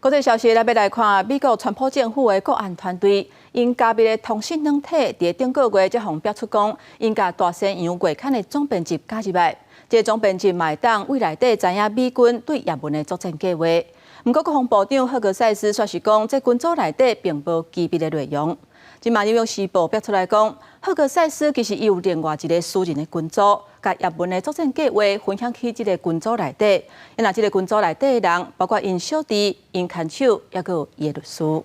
國際消息，咱欲來看美國川普政府的國安團隊，𪜶加密的通訊軟體，佇頂個月才予爆出講，𪜶共大西洋月刊的總編輯加入來，這個總編輯嘛會當對內底知影美軍對也門的作戰計劃。毋過國防部長赫格塞斯煞是講，這群組內底並無機密的內容。這馬紐約時報爆出來講，赫格塞斯其實伊有另外一個私人的群組，共也門的作戰計劃分享去這個群組內底。若這個群組內底的人，包括𪜶小弟、𪜶牽手，猶閣有伊的律師。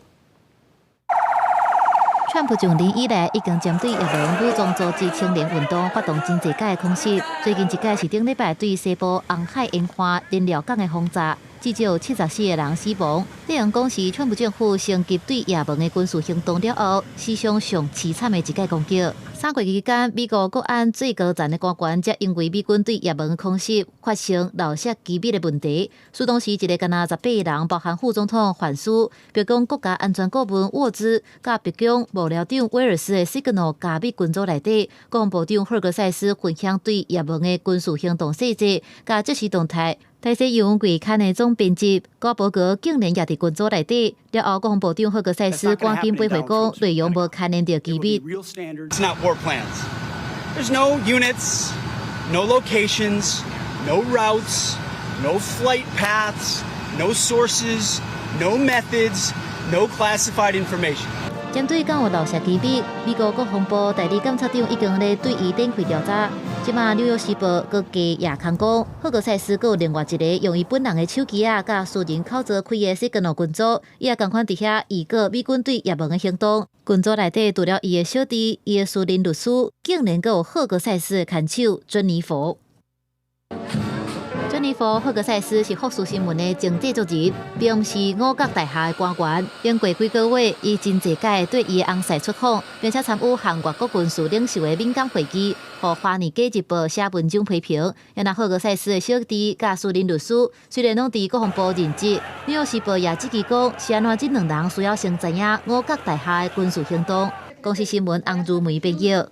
川普上任以來，已經針對也門武裝組織青年運動發動真濟擺的空襲。最近一擺是頂禮拜對西部紅海沿岸燃料港的轟炸，至少有74個人死亡。內容講是川普政府升級對也門的軍事行動了後，史上上淒慘的一擺攻擊。3個月期間，美國國安最高層的官員才因為美軍對也門的空襲發生漏洩機密的問題。蘇當時一个干焦18個人，包含副總統范斯、白宮國家安全顧問沃茲、佮白宮幕僚長威爾斯的 Signal 加密群組內底，國防部長赫格塞斯分享對也門的軍事行動細節佮即時動態。大西洋月刊的總編輯高伯格竟然也佇群組內底。了後，國防部長赫格塞斯趕緊回覆講，內容無牽連著機密。 It's not war plans. There's no units, no locations, no routes, no flight paths, no sources, no methods, no classified information. 針對敢有漏洩機密，美國國防部代理檢察長已經咧對伊展開調查。這馬紐約時報閣加夜空講，赫格塞斯閣有另外一個用伊本人的手機仔佮私人口座開的 Signal 群組，伊也仝款佇遐預告美軍對也門的行動。群組內底除了伊的小弟、伊的私人律師，竟然閣有赫格塞斯的牽手珍妮佛。珍妮佛·赫格塞斯是福斯新聞的前製作人，並毋是五角大廈的官員。經過幾個月，伊真濟擺對伊的翁婿出訪，並且參與韓國國軍事領袖的敏感會議，予《華爾街日報》寫文章批評。然後赫格塞斯的小弟佮私人律師雖然攏佇國防部任職，紐約時報也質疑講，是按怎這兩人需要先知影五角大廈的軍事行動。公視新聞洪如梅編譯。